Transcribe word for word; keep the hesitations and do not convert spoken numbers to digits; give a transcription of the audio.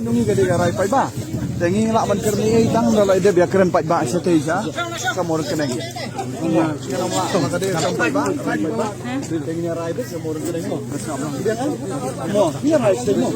Ngi ka dei ka rai paidbah. Te ngi lah ban kren ei tang da la dep ïa kren paidbah shatei sha ka Mawryngkneng. Ngi lah ka dei ka paidbah, rai paidbah. Te ngi rai beit ka Mawryngkneng mo. Mo, ngi rai shatei mo.